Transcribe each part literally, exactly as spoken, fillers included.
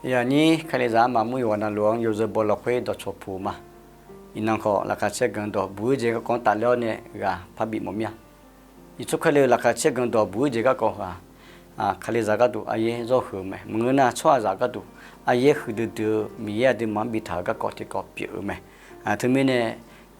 Yawnyir Kalizaq armaf mur yawqghaq navluf-anr yawzeu baw lafkhoer dawqcawq puq-eu ma. Iqnan khawf, laqkhaq caer ganq dawq buq-ir jeq garkawv-anr tafler-awr nae ghaq parbi mawf mir-a. Yeqsur Kali-euq laqkhaq caer ganq dawq buq-ir jeq garkawv heu-aq, Kalizaq gharduq aryaer zawr huiq-eu mae. Maqngeur nar, tsawrhaqzaq gharduq aryaer huiqdui dui-eu Miqyaer aqduimaf-anr bitaq-euq garkawv tiqkawv pyeuf-eu mae. Teumirnae,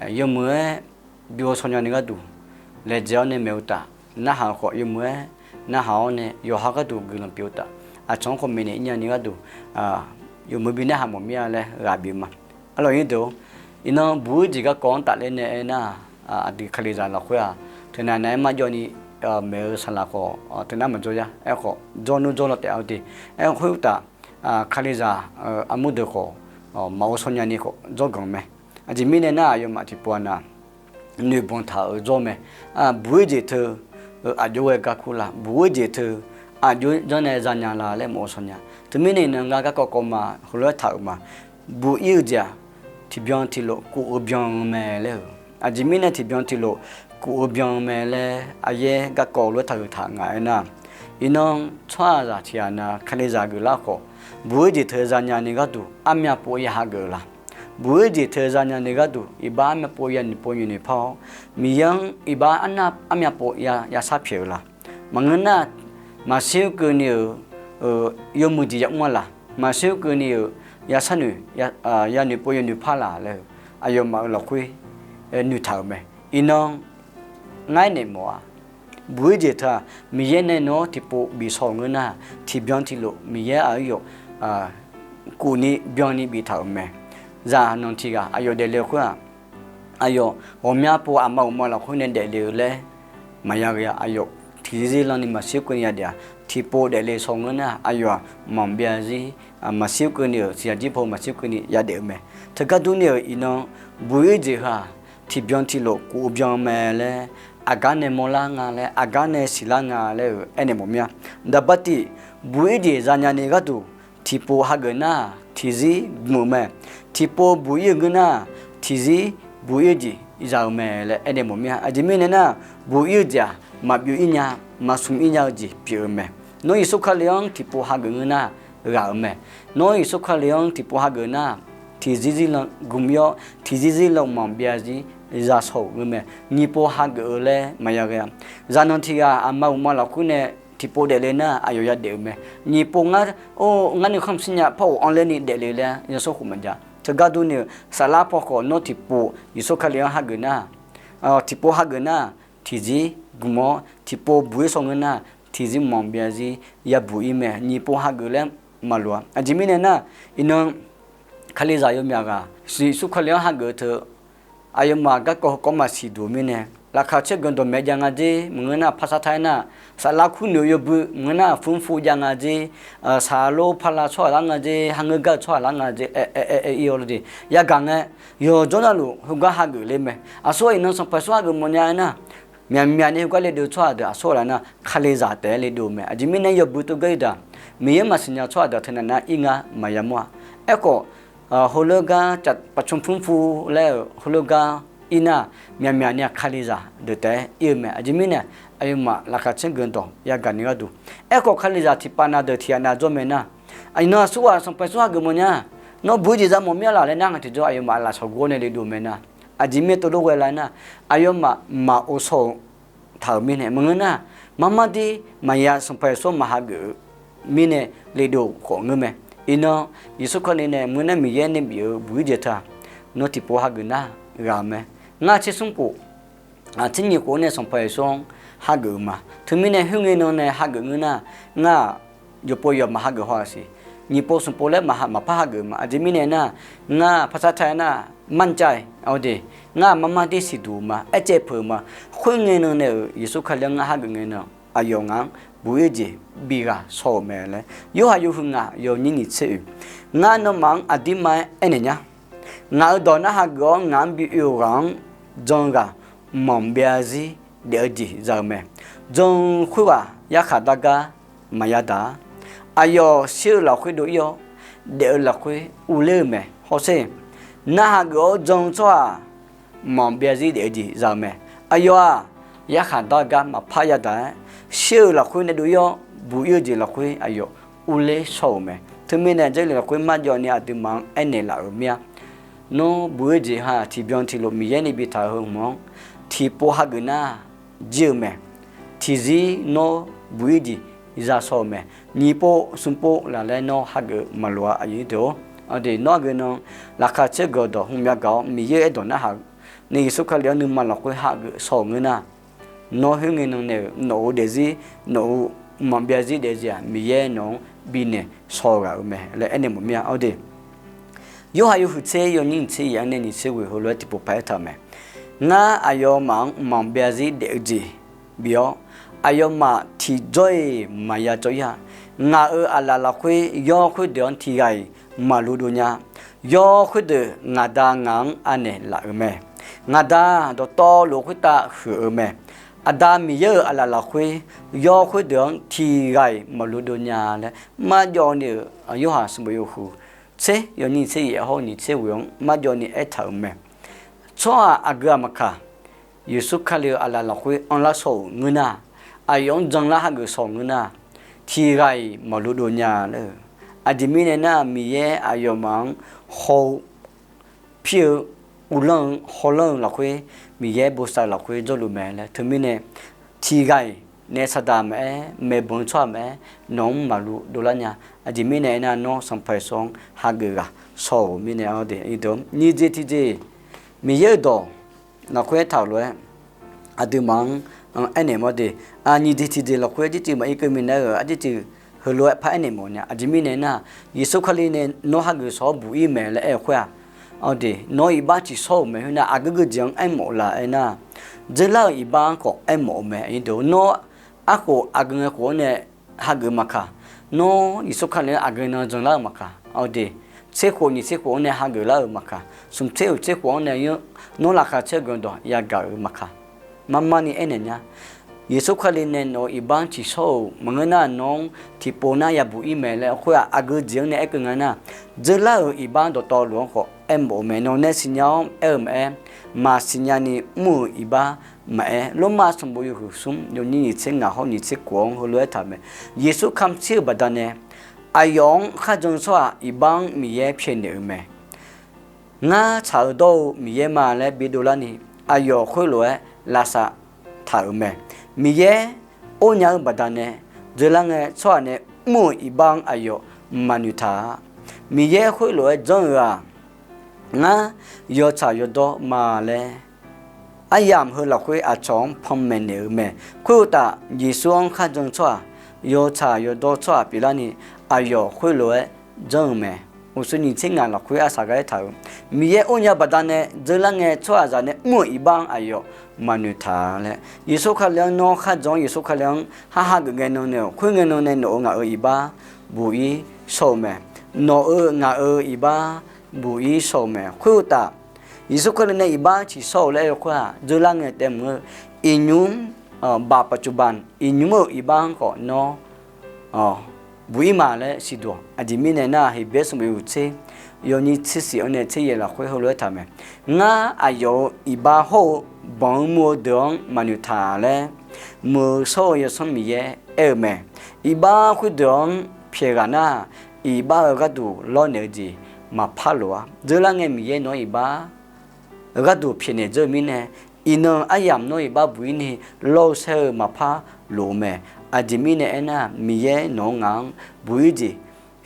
yawmuiq-aer byov shaw nyani gharduq laejae-awr nae maeq-eu uqtaf, narhaq-eu khawf yawmuiq-aer narhaq-awr nae yawqha gharduq guiqlanq pyeuf-eu uqtaf, aqcawq-anr khawf maeqnaeq-ir nyani gharduq, yawmuiq bi narhaq mawf mir-a laer ghaq bif-eu ma. Arlawq nyir deuq-or, iqnan buq-ir jeq garkawv-anr tafler nae aernar-aq, aqdui Kalizaq lafkhoer-aq, teunav nav-aer marjawvni maeq-eu saqlaq khawf teunav maqjawr ya. Aerkhawf, jawr nmr jawr law taef-a de. Aerkhawf khoeruqtaf, Kalizaq armur deuq khawf, maqghov shaw nyani khawf dzawrganq mae. Aqjeq mirnae nar, aqyawfmaf tiqpov-a nav noeqbanq taq-euq dzawr mae. Buq-ir jeq teu aqjox ghae gar kur la? Buq-ir jeq teu aqjox janrnae zanya la laer maqghov shaw nya. Teumirnae iqnan ngar garkawv kawv ma heulof-aer taq-euq ma. Buq-ir-eu jeq-aq, tiqbyan tiqlof kuf-eu byan-eu mae laer-euq. Aqjeq mirnae tiqbyan tiqlof kuf-eu byan-eu mae laer aryaer garkawv lof-aer taqhuiq taq nga aernar, iqnan tsawrhaqzaq tiqghaq nav Kalizaq geuflar khawf, buq-ir jeq teu zanya ni gharduq armyav pov ya hageuf-eu la? Buq-ir jeq teu zanya ni gharduq iqbax armyav pov ya noeqpov nyoeq noeqpar-awr, Miqyaer-anr iqbax arnav armyav pov ya yashar pyaeq-eu la? Maqngeur nar, maqshir keuvni-euq yawmuiq jeq yamr-a laq? Maqshir keuvni-euq yashar noeq, ya noeqpov ya noeqpar laq laer-eu aqyawfmaf-euq lafkhoer noeqtaq-euq mae. Iqnan ngar aernaeq mawf-a. Buq-ir jeq teu-aq, Miqyaer nae nawq-anr tiqpov bifshaw-euq ngeur nar, tiqbyan tiqlof Miqyaer aqyawf kufni byanni biftaq-euq mae. Zaqnanq tiqghaq aqyawf daefle-eu khoer-aq, aqyawf ghawqmya pov aqma uqma lafkhoer nae daefle-eu laer maqya ghae-a. Aqyawf tiqzir zir lanni maqshir keuvni yadaef-a. Tiqpov daefle shaw ngeur nar, aqyawf-aq maqbyav zir, maqshir keuvni-euq siqyaq jir paw maqshir keuvni yadaef-eu mae. Teugar durni-euq iqnan buq-ir jeq heu-aq, tiqbyan tiqlof kuf-eu byan-eu mae laer, aqgar nae mawrlar nga laer, aqgar nae siqlar nga laer-euq aernaeq mawf mir-a. Daqbartiv buq-ir jeq zanya ni gharduq tiqpov hageuf nar-aq, tiqzir gmq-eu mae. Tiqpov buq-ir-eu ngeur nar-aq, tiqzir buq-ir-eu jeq za-eu mae laer aernaeq mawf mir-a. Aqjeq mirnae nar, buq-ir-eu jeq-aq, maqbyov-ir nya, maqsmq-ir nya-eu jeq pyeuf-eu mae. Nawr Yeqsur Kali-anr tiqpov hageuf ngeur nar, ghaq-euq mae. Nawr Yeqsur Kali-anr tiqpov hageuf nar, tiqzir zir lan gmq-ir-awr, tiqzir zir lan maqbyav zir za shaw-euq ngeur mae. Nyiq pov hageuf-eu laer maqya ghae-a. Zaqnanq tiqghaq aqma uqma lafkhoer nae tiqpov daefle nar, aqyawf yadaef-eu mae. Nyiq pov ngar, or, ngar nuikhanr maqshir nya par of-anr lerni daefle laer yawsanr khof maqjav. Teugar durni-euq saflar paw khawf nawr tiqpov Yeqsur Kali-anr hageuf nar, tiqpov hageuf nar, tiqzir gmq-awr, tiqpov buq-ir shaw ngeur nar, tiqzir maqbyav zir yabuq-ir mae. Nyiq pov hageuf laer maqloq-a. Aqjeq mirnae nar, iqnan Kalizaq yawmyaq ghaq Yeqsur Kali-anr hageuf-eu teu aqyawfmaf garkawv heukawv maqsiq duq-eu mirnae, laqkhaq caer ganq dawqmaeq jav nga jer. Maqngeur nar, paqsar tar-aer nar, saflar kurnoeq-eu yawbui maqngeur nar, fmrfu jav nga jer. Saqlor pala tsawrhaq lar nga jer, hangeur gar-eu tsawrhaq lar nga jer, aer, aer, aer, aer-ir-awr lor de. Yagaq ngae, yawqjawr navluf heugar hageuf ler mae. Aqsur-aq, iqnan Sanqpaq Yeqsur hageuf mawfnya aernar, myaqmyaq ni heugar le dov-eu tsawrhaq deuq aqsur-aq laf nar, Kalizaq taef-aer le dov-eu mae. Aqjeq mirnae yawbui tov gar-ir daq, Miqyaer maqsiqnya tsawrhaq deuq teunav nar ir ngar maqya mawr-a. Aerkhawf, heulof gar paqcmq pmrfu laer-euq heulof gar ir nar, myaqmyaq ni-aq Kalizaq deuq taef-aer ir-eu mae. Aqjeq mirnae, aqyawfmaf laqkhaq caer ganq dawq yagaq ni gharduq, aerkhawf Kalizaq tiqpav nav deuq tiqghaq nav jawr mae nar, iqnan aqsur-aq Sanqpaq Yeqsur hageuf mawfnya, nawr buq-ir jeq za mawf mir-a laf laer nar, ngaq tiqjawr aqyawfmaf lafsawq gur-awr nae le dov mae nar, aqjeq mirnae tov lof ghae la nar, aqyawfmaf maqov shaw-eu taq-euq mirnae maqngeur nar, marmar dir maqya Sanqpaq Yeqsur maqhageuf-eu mirnae le dov khawf ngeur mae. Iqnan Yeqsur Kali nae maqngeur nar, Miqyaer nae bif-eu buq-ir jeq teu-aq, nawr tiqpov hageuf nar ghaq-euq mae. Ngar tser smr khof, tser nyiq khof-anr nae Sanqpaq Yeqsur-anr hageuf-eu ma. Teumirnae khoerngae nan nae hageuf ngeur nar, ngar-aq, yawqpov yawq maqhageuf haw-aq siq. Nyiq pov smq pov laer maqha maqpar hageuf ma. Aqjeq mirnae nar, ngar paqsar tar-aer nar, mancav-aer awde, ngar marmar dir siqduq ma, aercaev peuq-eu ma. Khoerngae nan nae-euq Yeqsur Kali-anr ngar hageuf ngae nan, aqyawf ngaq-anr buq-ir jeq bi ghaq shaw-euq mae laer, Yorhaq yawhuiq ngaq yawnyir nyiq tser oe, ngar nawmaf-anr aqdirma-aer aernaeq nya. Ngaq-euq dawq narhaq geuf-awr ngaq-anr bi oe-euq ghaq-anr jan-eu ghaq maqbyav zir daef-eu jeq za-eu mae. Jan-eu khoerghaq yarkhaq dar gar maqya daq-a. Aqyawf sher-eu lafkhoer dov-ir-awr, daef-eu lafkhoer urler-eu mae. Hawsher, narhaq geuf-awr jan-eu tsawrhaq maqbyav zir daef-eu jeq za-eu mae. Aqyawf-aq, yarkhaq dar gar maqpar yadaq-aer, sher-eu lafkhoer nae dov-ir-awr, buq-ir-eu jeq lafkhoer aqyawf urler shaw-euq mae. Teumirnae Jarlif lafkhoer marjawv ni aqduimaf-anr aernaeq laf-euq mir-a. Nawr buq-ir jeq ha tiqbyan tiqlof Miqyaer ni bitaq-eu heu hmq-anr, tiqpov hageuf nar jir-eu mae. Tiqzir nawr buq-ir jeq ya shaw-eu mae. Nyiq pov smq pov laf laer nawr hageuf maqloq-a aqyuif deuq-or. Aqdui nawr aqgeu nan laqkhaq caer-eu gawqdawq hmq yagaq-awr Miqyaer-euq aerdawq narhaq-eu nae Yeqsur Kali-anr nuima lafkhoer hageuf shaw-euq ngeur nar, nawr khoerngae nan nae-euq nawq-euq daefzir, nawq-euq mqmaq byav zir daefzir-aq Miqyaer nawq-anr bifnaeq shaw ghaq-euq mae laer aernaeq mawf mir-a. Aqdui Yorhaq yawhuiq tser yawnyir nyiq tser yaef-anr nae nyiq tser ghoeq heulof-aer tiqpov paq-aer taq-euq mae. Ngar aqyawfmaf-anr mqmaq byav zir daef-eu jeq bif-awr, aqyawfmaf tiqjawr-iq maqya jawr-ir-a. Ngaq-euq aqlaf lafkhoer yawr khoerdeuq-anr tiqghaq-iq maqlu dov nya. Yawr khoerdeuq ngaq Da ngaq-anr anaeq laf-euq mae. Ngaq Da dawqtawvluf khoertav huiq-eu mae. Aqda Miqyaer-euq aqlaf lafkhoer yawr khoerdeuq-anr tiqghaq-iq maqlu dov nya laer marjawv ni-euq Yorhaq sanqbof yawhuiq tser yawnyir tser yaef hawr nyiq tser ghoeq-anr marjawv ni aertaq-euq mae. Tsawrhaq aqgeu aqmaqkaq, Yeqsur Kali-euq aqlaf lafkhoer anrlar shaw-euq ngeur nar, aqyawf-anr janlar hageuf shaw-euq ngeur nar, tiqghaq-iq maqlu dov nya laer-eu. Aqjeq mirnae nar, Miqyaer aqyawfmaf-anr haw-eu pir-eu uvlanr-eu hawlanr-eu lafkhoer, Miqyaer bosav-eu lafkhoer jawrluf mae laer. Teumirnae tiqghaq-iq nae saqdaq maqaer, maeqbanq-eu tsawrhaq maqaer, nawq-anr maqlu dovlar nya. Aqjeq mirnae aernar, nawr Sanqpaq Yeqsur-anr hageuf ghaq shaw-euq mirnae-a de. Nyiq jeq tiqjeq, Miqyaer-euq dawq lafkhoer aertaq-euq lof-aer aqduimaf-anr aernaeq mawf de. Nyiq jeq tiqjeq lafkhoer arjircuiv maqir keuv minav-eu arjircuiv heulof-aer par aernaeq mawf nya. Aqjeq mirnae aernar, Yeqsur Kali nae nawr hageuf shaw-awr buq-ir mae laer aer-eu khoer-aq, aqdui nawr iqbax ciqshawr-euq mae. Khoernar, aqgeu geujeq-anr aermawf laf aernar, dzeurlar-euq iqbax-anr khawf aermawf-eu mae. Nawr arkhof aqgeu ngae khof-anr nae hageuf maqkaq, nawr Yeqsur Kali-anr aqgeu nan janlar-euq maqkaq, aqdui tser khof nyiq tser khof-anr nae hageuf lar-euq maqkaq, smq tser oeq tser khof-anr nae nawr laqkhaq caer-eu guiqlanq dawq yagaq-euq maqkaq, marmar ni aernaeq nya. Yeqsur Kali nae nawq-euq iqbax-anr ciqshawr-euq maqngeur nar, nawq-anr tiqpov nar yabuq-ir mae laer khoer-aq, aqgeu jeq-anr nae aer keuv nga nar, dzeurlar-euq iqbax dawqtawvluf-anr khawf aermawf-eu mae. Nawq nae siqnya-awr aer-eu maqaer, maqsiqnya ni mr-euq iqbax maqaer, Lormav sanqbof yawhuiq smr yawnyir nyiq tser ngaq hawr nyiq tser khof-anr heulof-aer aertaq-euq mae. Yeqsur kamq shir-euq baqdanae aqyawf-anr kharjan-eu tsawrhaq iqbax-anr Miqyaer pyaeqnaeq-euq mae. Ngar tsaq-eu dawr-eu Miqyaer ma laer bidov larni, aqyawf khoerlof-aer lavsav taq-euq mae. Miqyaer ornya-eu baqdanae dzeurlar ngae tsawrhaq nae mr-euq iqbax-anr aqyawf maqnoeq taq-a. Miqyaer khoerlof-aer janr-eu-aq, ngar yawtsaq yawdawr ma laer aryamq heu lafkhoer aqcawq-anr panmaeq naeq-eu mae. Khoeruqtaf, Yeqsur-anr kharjan-eu tsawrhaq, yawtsaq yawdawr tsawrhaq pyeuflarni, aqyawf khoerlof-aer janr-eu mae. Uqshoe nyiq tser ngaq lafkhoer arsaq gar aertaq-euq, Miqyaer ornya baqdanae dzeurlar ngae tsawrhaqzaq nae mr-euq iqbax-anr aqyawf maqnoeq taq laer, Yeqsur Kali-anr nawr kharjan-awr Yeqsur Kali-anr haha geuf ngae nan nae-euq khoerngae nan nae nawq-euq ngaq-euq iqbax buq-ir shawr-eu mae. Nawq-euq ngaq-euq iqbax buq-ir shawr-eu mae. Khoeruqtaf, Yeqsur Kali nae iqbax ciqshawr-eu laer aer-eu khoer-aq, dzeurlar ngae taef mq-eu iqnymr, baq paqcuqbaq iqnymr-euq iqbax-anr khawf nawr buq-ir ma laer siqduq-awq. Aqjeq mirnae nar, Heqbyaer sanqbof yawhuiq tser yawnyir tser shif-anr nae tser yaef lafkhoer heulof-aer aertaq-euq mae. Ngar aqyawf-euq iqbax hawr-eu banq-anr muv-eu deuq-anr maqnoeq taq laer, muiq-eu shawr-eu Yawsanr Miqyaer aer-eu mae. Iqbax khoerdeuq-anr pyaeq ghaq nar, iqbax-euq gharduq lawrnaeq-eu jeq maqpar loq-a. Dzeurlar ngae Miqyaer nawq-anr iqbax gharduq pyaeqnaeq dzeur-eu mirnae, iqnan aryamq nawr iqbax buq-ir ni lawr-eu saer-eu maqpar loq-eu mae. Aqjeq mirnae aernar, Miqyaer nawq-anr ngaq-anr buq-ir jeq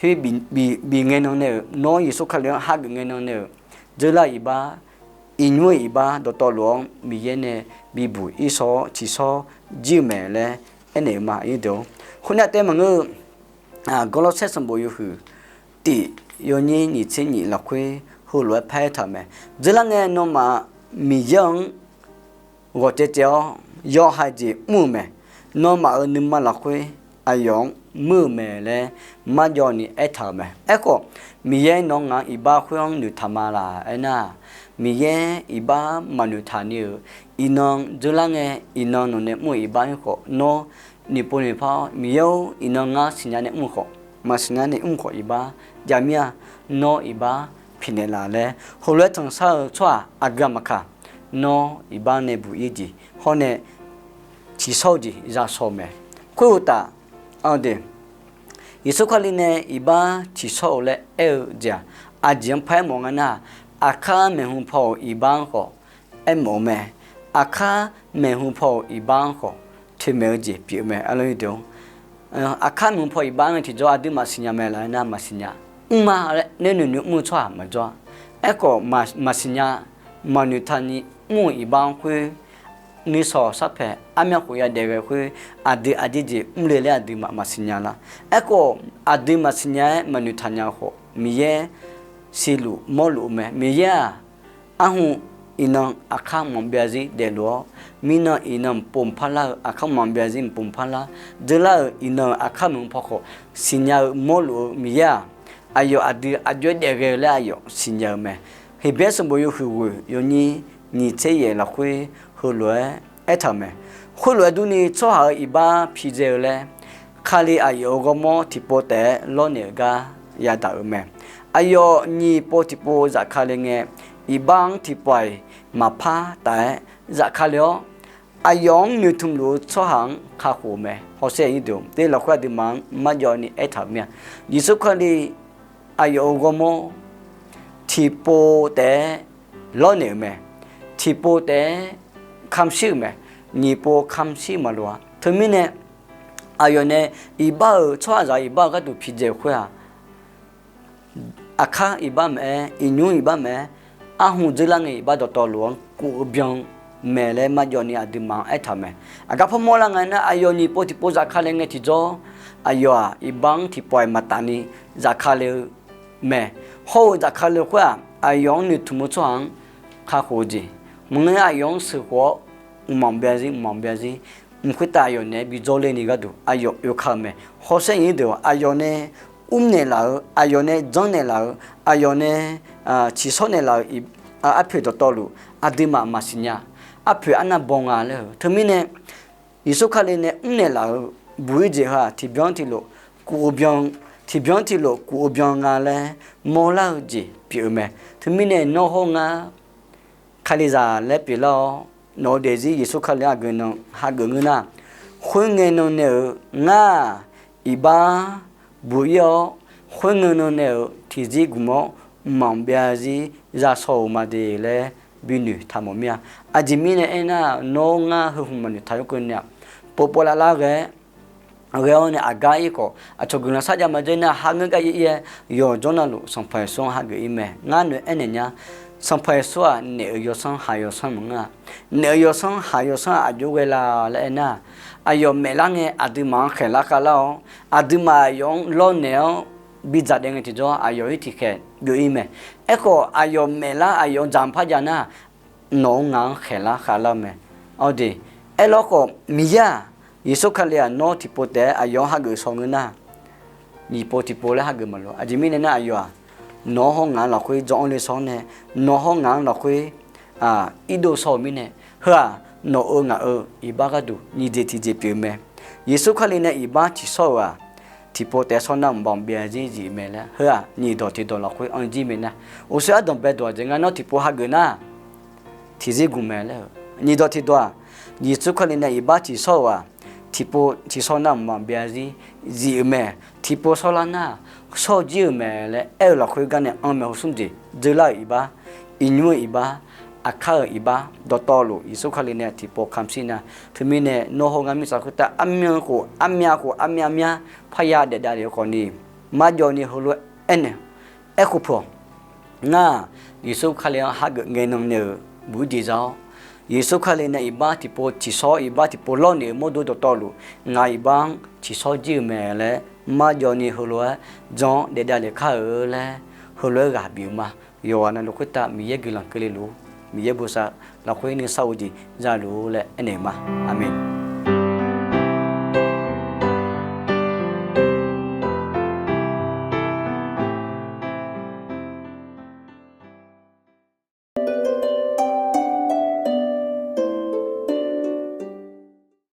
khoer bif ngae nan nae-euq, nawr Yeqsur Kali-anr hageuf ngae nan nae-euq, dzeurlar-eu iqbax, iqnymr-euq iqbax dawqtawvluf-anr Miqyaer nae bibuq-ir shawr-awr ciqshawr jir-eu mae laer aernaeq-eu ma. Khoernav taef maqngeur-eu, Gawrlawrsaer sanqbof yawhuiq tif yawnyir nyiq tser nyiq lafkhoer heulof-aer paraer taq-euq mae. Dzeurlar ngae nawmaf Miqyaer-anr ghawq caev caev-awr yawhaiq jeq mr-eu mae. Nawmaf-euq nuima lafkhoer aqyawf-anr muir-eu mae laer marjawv ni aertaq-euq mae. Aerkhawf, Miqyaer nawq-anr ngaq-anr iqbax khoer-anr noeqtaq ma laq aernar, Miqyaer iqbax maqnoeq taq ni-euq, iqnan dzeurlar ngae iqnan nawq nae mr-euq iqbax-anr khawf nawr noeqpov noeqpar-awr, Miqyaer-or, iqnan ngar siqnya nae mr-eu khawf, maqsiqnya nae mr-eu khawf iqbax jav mir-a. Nawr iqbax pyaeqnaeq laf laer heulof-aer tanqshar-eu tsawrhaq aqgeu aqmaqkaq, nawr iqbax nae buq-ir jeq hawr nae ciqshawr-eu jeq ya shaw-eu mae. Khoeruqtaf, aqdui Yeqsur Kali nae iqbax tsiqshawr-eu laer aer-eu jeq-aq, aqjeq-anr paraer mawf nga nar, aqkar maeqhu paw-euq iqbax-anr khawf aermawf-eu mae. Aqkar maeqhu paw-euq iqbax-anr khawf toeqmaeq-eu jeq pyeuf-eu mae. Aqkar maeqhu paw iqbax-anr tiqjawr aqduimaf siqnya mae laer nar, maqsiqnya. Mrma laer noeqnoeq mr-eu tsawrhaq maqjawr-a. Aerkhawf, maqsiqnya, maqnoeqtaqni mr-euq iqbax-anr khoer nuisawq sarpaeq armyanr khof yadaef ghae khoer, aqdui aqjeq jeq mrle laer aqduimaf maqsiqnya lar. Aerkhawf, aqdui maqsiqnya-aer maqnoeqtaq nya-eu khawf, Miqyaer siqluf mawrluf-eu mae. Miqyaer-aq, arhu iqnan aqkar mqmaq byav zir daefluf-awr, mirnan iqnan mqpov mqpar lar-eu aqkar mqmaq byav zir mqpov mqpar lar, dzeurlar-euq iqnan-euq aqkar maeqhu paw khawf siqnya-eu mawrluf-eu Miqyaer-aq, aqyawf aqdui aqjox-aer daef ghae-eu laer aqyawf siqnya-eu mae. Heqbyaer sanqbof yawhuiq ghoeq yawnyir nyiq tser yaeq lafkhoer heulof-aer aertaq-euq mae. Khoerlof-aer durni, tsawrhaq-euq iqbax pidzae-eu laer, Kali aqyawf-euq ghawrmawr tiqpov taef-aer lawrnaeq-eu gar yadaq-euq mae. Aqyawf nyiq pov tiqpov zafkale ngae, iqbax-anr tiqpov-iq maqpar taf-aer zafkale-awr, aqyawf-anr noeqtmq luf-eu tsawrhaq-anr kakhof-eu mae. Hawsher aqnyir deuq, te lafkhoer aqduimaf-anr marjawvni aertaq-euq mir-a. Yeqsur Kali aqyawf-euq ghawrmawr tiqpov taef-aer lawrnaeq-euq mae. Tiqpov taef-aer kamq shir-euq mae. Nyiq pov kamq shir maqloq-a. Teumirnae, aqyawf nae iqbax-euq tsawrhaqzaq-euq iqbax-euq gharduq pidzae-eu khoer-aq, aqkar iqbax maqaer, iqnymr iqbax maqaer, arhu dzeurlar ngae iqbax dawqtawvluf-anr kuf-eu byan mae laer marjawvni aqduimaf-anr aertaq-euq mae. Aqgar parmawr lar nga nar, aqyawf nyiq pov tiqpov zafkale ngae tiqjawr, aqyawf-aq iqbax-anr tiqpov-iq maqtaf ni zafkale-eu mae. Hawr-eu zafkale-eu khoer-aq, aqyawf-anr noeqtmq-eu tsawrhaq-anr kakhof-eu jeq maqngeur nar, aqyawf-anr sheuqkhof-awr mqmaq byav zir mqmaq byav zir mq khoertav aqyawf naeq-aer bi jawrler ni gharduq aqyawf yawkaq-eu mae. Hawsher aqnyir deuq-aq, aqyawf nae mrnaeq laf-eu, aqyawf nae janrnaeq laf-eu, aqyawf nae tsiqshawr naeq laf-eu arpoeq dawqtawvluf aqduimaf maqsiqnya. Arpoeq arnav baw nga laer-eu teumirnae, Yeqsur Kali nae mrnaeq laf-eu buq-ir jeq heu-aq, tiqbyan tiqlof kuf-eu byan, tiqbyan tiqlof kuf-eu byan nga laer mawrlar-eu jeq pyeuf-eu mae. Teumirnae nawr hawr ngar Kalizaq laer pyeuflar-awr, nawq-eu daefzir Yeqsur Kali-anr aqgeu nan hageuf ngeur nar, khoerngae nan nae-euq ngar-aq, iqbax buq-ir-awr, khoerngae nan nae-euq tiqzir gmq-awr mqmaq byav zir za shaw-euq ma de laer binoeq taq mawf mir-a. Aqjeq mirnae aernar, nawr ngar heu hmq maqnoeq taq yawkeuvni-aq, povpov lavlar ghae-aer ghae-awr nae aqgar ir khawf, aqcawq guiqlanq sarjav maqjav nar, ha ngeur gar ir-ir-aer yawqjawr navluf Sanqpaq Yeqsur-anr hageuf-ir mae. Ngar noeq aernaeq nya. Sanqpaq Yeqsur-aq, naef-euq yawsanr haq yawsanr maqngeur-a. Naef-euq yawsanr haq yawsanr-aq aqjox ghae la laer aernar, aqyawf maeqlar ngae aqduimaf-anr khaeqlar khavlar-awr, aqduimaf aqyawf-anr lawrnaeq-awr bidzaq daef ngae tiqjawr aqyawf-ir tiqkhaeq byov-ir mae. Aerkhawf, aqyawf maeqlar aqyawf-anr dzaq-anr par jav nar, nawq-anr ngaq-anr khaeqlar khavlar-eu mae. Awr de, aerlawr khawf Miqyaer-aq, Yeqsur Kali-aq nawr tiqpov taef-aer aqyawf-anr hageuf shaw ngeur nar, nyiq pov tiqpov laer hageuf maqloq. Aqjeq mirnae nar, aqyawf-aq nawq-anr hawr ngaq-anr lafkhoer jan-anr le shawr-awr nae, nawq hawr ngaq-anr lafkhoer irdov shawr-euq mirnae, heu-aq nawq-euq ngaq-euq iqbax gharduq nyiq jeq tiqjeq pyeuf mae. Yeqsur Kali nae iqbax tiqshawr-euq-aq, tiqpov taef-aer shawr nar mqmaq byav zir zif mae laer heu-aq nyiq dawq tiqdawq lafkhoer anr jir mae nar, uqshoe ardanq bae dawq-aq jeq ngar nawr tiqpov hageuf nar tiqzir gmq mae laer-eu. Nyiq dawq tiqdawq-aq, Yeqsur Kali nae iqbax tiqshawr-euq-aq, tiqpov tiqshawr nar mqmaq byav zir zif-euq mae. Tiqpov shawrlar nar shawr jir-euq mae laer aer-eu lafkhoer gar nae anr mae. Hawsmr jeq dzeurlar-euq iqbax, iqnymr-eu iqbax, aqkar-euq iqbax dawqtawvluf Yeqsur Kali nae tiqpov kamq shir nar, teumirnae nawr hawr ngar mirtsaq khoertav armyan khof armyav khof armyav myar parya daefdav lef-eu khawfni, marjawvni heulof-aer aernaeq, aerkhof peuq-awq. Ngar-aq, Yeqsur Kali-anr hageuf ngae nan nae-euq buq-ir jeq za-awr, Yeqsur Kali nae iqbax tiqpov tiqshawr iqbax tiqpov lawrnaeq-eu mawrdo dawqtawvluf, ngaq iqbax-anr tiqshawr jir-eu mae laer marjawvni heulof-aer jan-awr daefdav lef kar-eu laer heulof-aer ghaq bif-eu ma. Yawqghaq navluf khoertav Miqyaer guiqlanq keuvle luf-ur, Miqyaer bosav lafkhoer nuisar-eu jeq za luf-ur laer aernaeq-eu ma. Aqmeq.